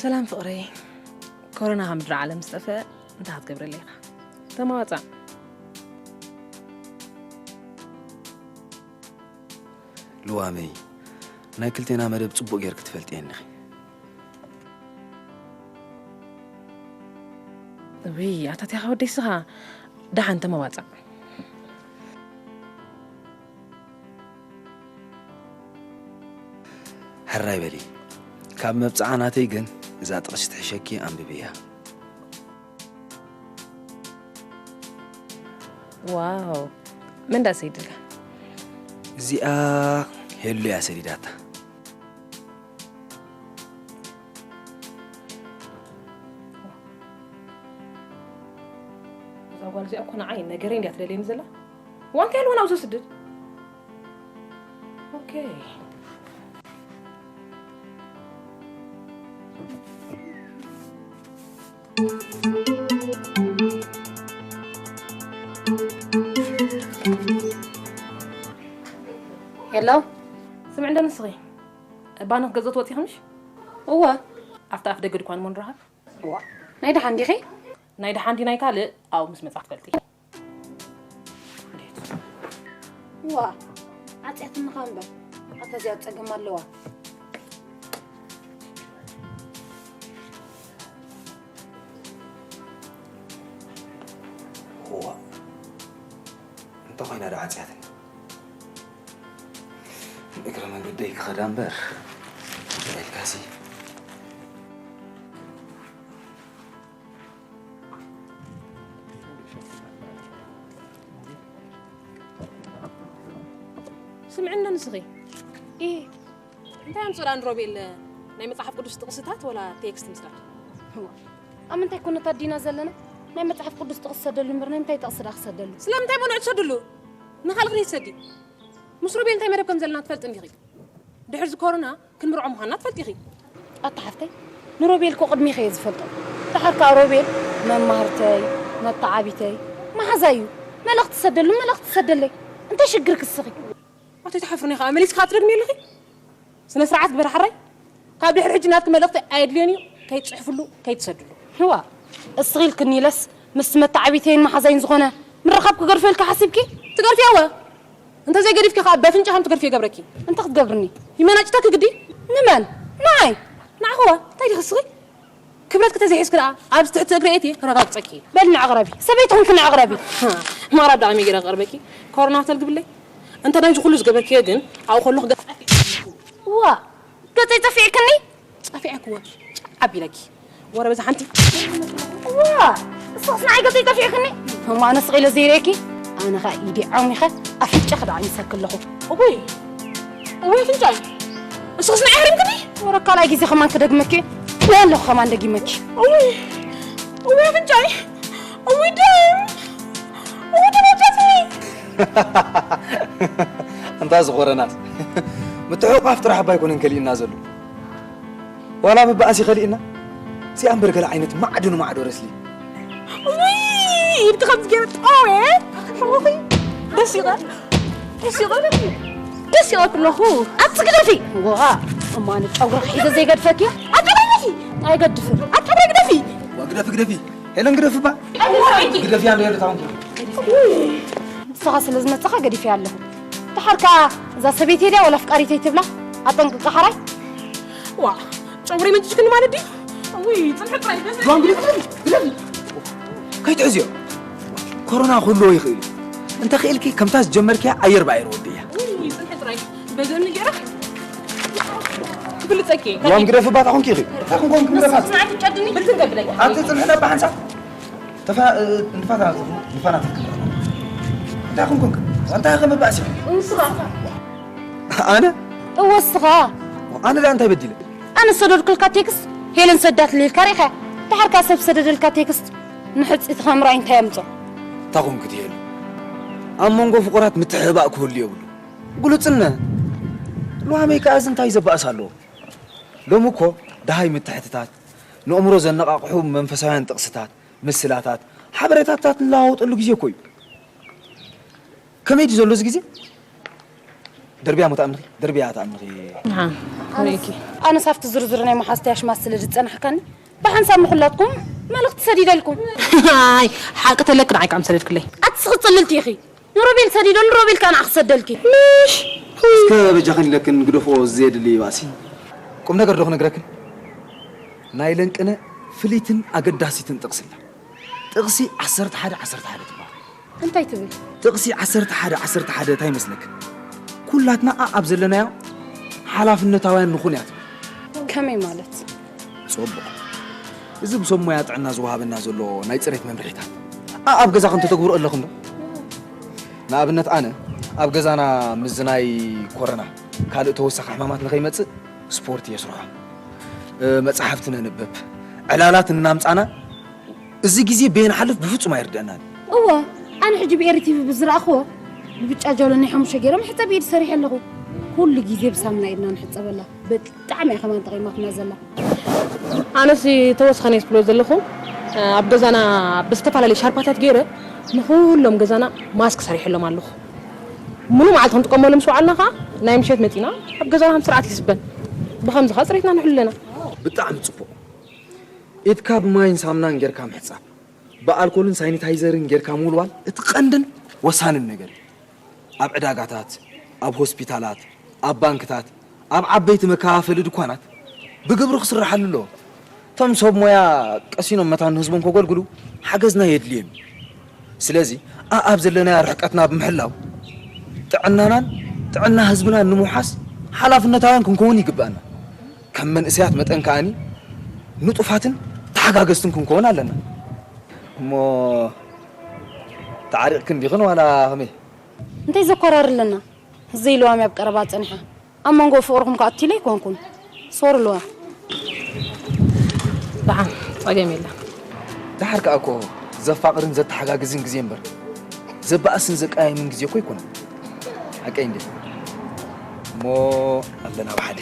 ሰላም ፍቕረይ፣ ኮሮና ካብ ምድሪ ዓለም ዝጠፍአ እንታይ ክትገብረለይ ኢኻ? ተማዋጻእ። ልዋመይ፣ ናይ ክልቴና መደብ ጽቡቕ ጌርኪ ትፈልጥየኒ ኢኺ። እውይ፣ ኣታ ቲኻ ወደይ ስኻ። ደሓን ተመዋጻእ። ሕራይ በሊ። ካብ መብጽዓ ናተይ ግን እዛ ጥቕሲ ትሕሸኪ ኣንብብያ። ዋው፣ መን ደኣ ሰይድልካ? እዚኣ ሄሉ እያ ሰዲዳታ። እዛ ጓል እዚኣ እኮ ንዓይ ነገረይ እንድያ ትደልየኒ ዘላ። እዋ እንታይ ኣለዎ ናብዚ ስድድ? ኦኬ። ሄሎ። ስምዒ እንዶ ንስኺ። ባንክ ገዝኦ ትወጺ ከምሽ? እወ። ኣብቲ ኣፍ ደገ ድኳን እሞ ንራኸብ። እዋ። ናይ ደሓን ዲኺ? ናይ ደሓን ዲ ናይ ካልእ ኣብኡ ምስ መጻ ክትፈልጢ። ዋ፣ ዓጽያትኒ ኸኣ እምበር። ኣታ እዚኣ ጸገም ኣለዋ። እዋ፣ እንታይ ኮይና ዶ ዓጽያትኒ? እግረ መንገደይ ክኸዳ እምበር። እንታይ ኢልካሲ? ስምዕኒ ንስኺ። ኢ፣ እንታይ ኣምጽኡ ደኣ ንሮቤል ናይ መጽሓፍ ቅዱስ ጥቕስታት ወላ ቴክስት ምስዳድ? እዋ፣ ኣብ ምንታይ ኩነታት ዲና ዘለና? ናይ መጽሓፍ ቅዱስ ጥቕሲ ሰደሉ እምበር ናይ ምንታይ ጥቕሲ ደኣ ክሰደሉ? ስለምንታይ በንዑ ትሰድሉ? ንኻልእ ክንደይ ትሰዲ? ምስ ሮቤል እንታይ መደብ ከም ዘለና ትፈልጢ እንዲኺ? ድሕሪ እዚ ኮሮና ክንምርዖ ምዃንና ትፈልጢ ኢኺ። ኣታ ሓፍተይ፣ ንሮቤል እኮ ቅድሚኺ እየ ዝፈልጦ። ደሓር ከኣ ሮቤል መማህርተይ፣ መተዓቢተይ፣ መሓዛይ እዩ። መልእኽቲ ትሰደሉ፣ መልእኽቲ ትሰደለይ። እንታይ ሽግርኪ እስኺ? ኣቶ ይትሓፍርኒ ከኣ መሊስካ ትደግሚ ኣለኺ? ስነ ስርዓት ግበሪ ሓራይ። ካብ ድሕሪ ሕጂ ናትኪ መልእኽቲ ኣየድልዮን እዩ። ከይትጽሕፍሉ፣ ከይትሰድሉ። ህዋ፣ እስኺ ኢልክኒ ኢለስ ምስቲ መተዓቢተይን መሓዛይን ዝኾነ ምርኻብ ክገድፎ ኢልኪ ሓሲብኪ? ትገድፍዮ እወ። እንተ ዘይገዲፍኪ ከኣ በፍንጫ ከም ትገድፍዮ ይገብረኪ። እንታይ ክትገብርኒ? ይመናጭተኪ ግዲ። ንመን? ንዓይ? ንዓኺ እወ። እንታይ ዲኺ እስኺ? ክብረትኪ ተዘይሒዝኪ ደኣ ኣብዚ ትሕቲ እግሪ ኣእትየ ከረጋግጸኪ። በሊ ንዕቕረቢ። ሰበይቲ ኹንኪ ንዕቕረቢ። ሃ፣ ምቕራብ ደኣ ከመይ ገይረ ክቐርበኪ? ኮሮና ተልግብለይ? እንተ ናይዚ ኩሉ ዝገበርክዮ ግን ኣብኡ ከለኹ ገጽ እዋ፣ ገጸይ ጸፊዕክኒ? ጸፊዐክዎ። ጫብ ኢለኪ። ወረ በዛ ሓንቲ። ዋ፣ እስኽስ ንዓይ ገጸይ ጸፊዕክኒ? እሞ ኣነ ስቕ ኢለ ዘይርእየኪ? ኣነ ኸኣ ኢደይ ዓሚኸ ኣፍንጫኺ ደኣ ዓሚሰኪ ኣለኹ። እውይ፣ እውይ ኣፍንጫይ። እስኽስ ንዓይ ኣሕሪምክኒ? ወረ ካልኣይ ግዜ ከማን ክደግመኪ። ናይ ኣለኹ ከማን ደጊመኪ። እውይ፣ እውይ ኣፍንጫይ። እውይ ደም። እውይ ደም ኣውጻእክኒ። ኣንታ ዝኾረናስ ምትሕቑቓፍ ጥራሕ እባ ኣይኮነን ከሊእና ዘሎ። ዋላ ምባኣስ ይኸሊእና። እዚኣ እምበር ገለ ዓይነት ማዕዶ ንማዕዶ ረስሊ። ውይ፣ ኢድኪ ከምዚ ገይረ ጠወየ። እውይ፣ ደስ ይበል። ደስ ይበል። ደስ ይበል ኣለኹ። ኣቲ ግደፊ። ዋ፣ እማን ጨጉሪ ሒዘ ዘይገድፈኪ? ኣቀዳሚኪ። ኣይገድፍን። ኣቀዳሚ ግደፊ። ዋ፣ ግደፊ፣ ግደፊ። ሄለን ግደፊ እባ። ግደፊ፣ ኣንተ ሄለን ታንኪ። ንስኻ ስለ ዝመጻኻ ገዲፈያ ኣለኹ። ደሓር ከኣ እዛ ሰበይተይ ድያ ወላ ኣፍቃሪተይ ትብላ? ኣጠንቅቂ ሓራይ። ዋ፣ ጨጉረይ መንጭጭክኒ ማለት ድዩ? ውይ፣ ጽንሒ ጥራይ በዚ። ጓም ግደፊ፣ ግደፊ፣ ግደፊ። ከይትሕዝዮ። ኮሮና ክህልዎ ይኽእል እዩ። እንተ ኽኢልኪ ከምታ ዝጀመርክያ ኣየር ብኣየር ወድእያ። ውይ፣ ጽንሒ ጥራይ። በዚ እምኒ ገይረ ክብልጸኪ። ጓም ግደፊ ባታ ኾንኪ ኢኺ። እንታይ ኾንኩም ግደፋት? ንስኻ ስምዓት ትጨድኒ? ብልትን ከብለኪ። ኣቲ ጽንሒ ነባ ሓንሳብ። ተፋ-፣ እ፣ ንፋታ፣ ንፋና ትክክል። እንታይ ኾንኩም? እንታይ ኸም ባእሲ? ንስኻ። ኣነ? እወ፣ እስኻ። ኣነ ደኣ እንታይ በዲለ? ኣነ ዝሰደድኩልካ ቴክስት ሄለን ሰዳትለይ ኢልካ ርኢኻ? ደሓርካ ሰብ ዝሰደደልካ ቴክስት ንሕጽይቲ ካብ ምርኣይ እንታይ ኣምጽኦ? እንታይ ኾንኩ ትሄሉ? ኣብ መንጎ ፍቑራት ምትሕብባእ ክህሉ የብሉ። ግሉጽነ። ሉሃመይ ከኣ እዚ እንታይ ዘባእስ ኣለዎ? ሎሚ እኮ ደሃይ ምትሕትታት፣ ንእምሮ ዘነቓቕሑ መንፈሳውያን ጥቕስታት፣ ምስላታት፣ ሓበሬታታት ንለዋወጠሉ ግዜ እኮ እዩ። ከመይ ድዩ ዘሎ እዚ ግዜ? ደርብያ ሞ ተኣምንኺ፣ ደርብያ ተኣምንኺ። ንዓ ርእኪ ኣነስ ኣብቲ ዝርዝር ናይ መሓዝቲ ኣሽማት ስለ ዝጸናሕካኒ ብሓንሳብ ንኹላትኩም መልእኽቲ ሰዲደልኩም። ኣይ ሓቂ ተለክ ንዓይ ከም ሰደድክለይ። ኣቲ ስኺ ጽልልቲ ኢኺ። ንሮቤል ሰዲደሉ ሮቤል ከኣ ንዓኺ ሰደልኪ። ምሽ እስከ በጃኽን ኢለክን ግደፍኦ፣ ዘየድሊ ባእሲ። ቁም ነገር ዶ ክነግረክን? ናይ ለንቅነ ፍልይትን ኣገዳሲትን ጥቕሲ ኣላ። ጥቕሲ ዓሰርተ ሓደ ዓሰርተ ሓደ ትበሃል። እንታይ ትብል? ጥቕሲ ዓሰርተ ሓደ ዓሰርተ ሓደ እንታይ ይመስለክን? ኩላትና ኣኣብ ዘለናዮ ሓላፍነታውያን ንኹን እያ ትብል። ከመይ ማለት? ጽቡቕ። እዚ ብሰብ ሞያ ጥዕና ዝወሃበና ዘሎ ናይ ጽሬት መምርሒታት ኣኣብ ገዛኽን ተተግብሩ ኣለኽን ዶ? ንኣብነት ኣነ ኣብ ገዛና ምስዚ ናይ ኮረና ካልእ ተወሳኺ ሕማማት ንኸይመጽእ ስፖርት የስርሖ፣ መጻሕፍቲ ነንብብ፣ ዕላላት እናምጻና እዚ ግዜ በየን ሓልፍ ብፍጹም ኣይርድአናን። እወ ኣነ ሕጂ ብኤሪ ቲቪ ብዝረኣኽዎ ብብጫ ጃሎ ናይ ሓሙሽተ ገይሮም ሕጸብ ኢድ ሰሪሐ ኣለኹ። ኩሉ ግዜ ብሳሙና ኢድና ንሕጸበላ። ብጣዕሚ እያ ከማን ጠቒማትና ዘላ። ኣነሲ ተወስኸነ ዝብሎ ዘለኹ ኣብ ገዛና ብዝተፈላለዩ ሻርፓታት ገይረ ንኩሎም ገዛና ማስክ ሰሪሐሎም ኣለኹ። ሙሉ መዓልቲ ክንጥቀመሉ ምስ ወዓልና ከዓ ናይ ምሸት መፂና ኣብ ገዛና ከም ስርዓት ይስበን። ብከምዚ ከዓ ፅሬትና ንሕሉ ኣለና። ብጣዕሚ ጽቡቕ። ኢድካ ብማይን ሳምናን ጌርካ ምሕጻብ፣ ብኣልኮልን ሳኒታይዘርን ጌርካ ምውልዋል እቲ ቀንድን ወሳንን ነገር እዩ። ኣብ ዕዳጋታት፣ ኣብ ሆስፒታላት፣ ኣብ ባንክታት፣ ኣብ ዓበይቲ መከፋፈሊ ድኳናት ብግብሪ ክስርሓሉ ኣለዎ። እቶም ሰብ ሞያ ቀሲኖም መታን ንህዝቦም ከገልግሉ ሓገዝና የድልዮም እዩ። ስለዚ ኣኣብ ዘለናዮ ርሕቀትና ብምሕላው ጥዕናናን ጥዕና ህዝብናን ንምውሓስ ሓላፍነታውያን ክንከውን ይግባኣና። ከም መንእሰያት መጠን ከኣኒ ንጡፋትን ተሓጋገዝትን ክንከውን ኣለና። እሞ ተዓሪቕክን ዲኽን ዋላ ከመይ? እንታይ ዘኮራር ኣለና? ዘይልዋም ኣብ ቀረባ ጸኒሓ ኣብ መንጎ ፍቕርኹም ከኣ እትይሉ ኣይኮንኩን። ሶሪ ልዋም። ደሓን ጸገም የለን። ደሓር ከኣ እኮ ዘፋቕርን ዘተሓጋግዝን ግዜ እምበር ዘባእስን ዘቀያይምን ግዜ እኮ ኣይኮነን። ሓቀይ እንዴ? እሞ ኣለና ብሓደ።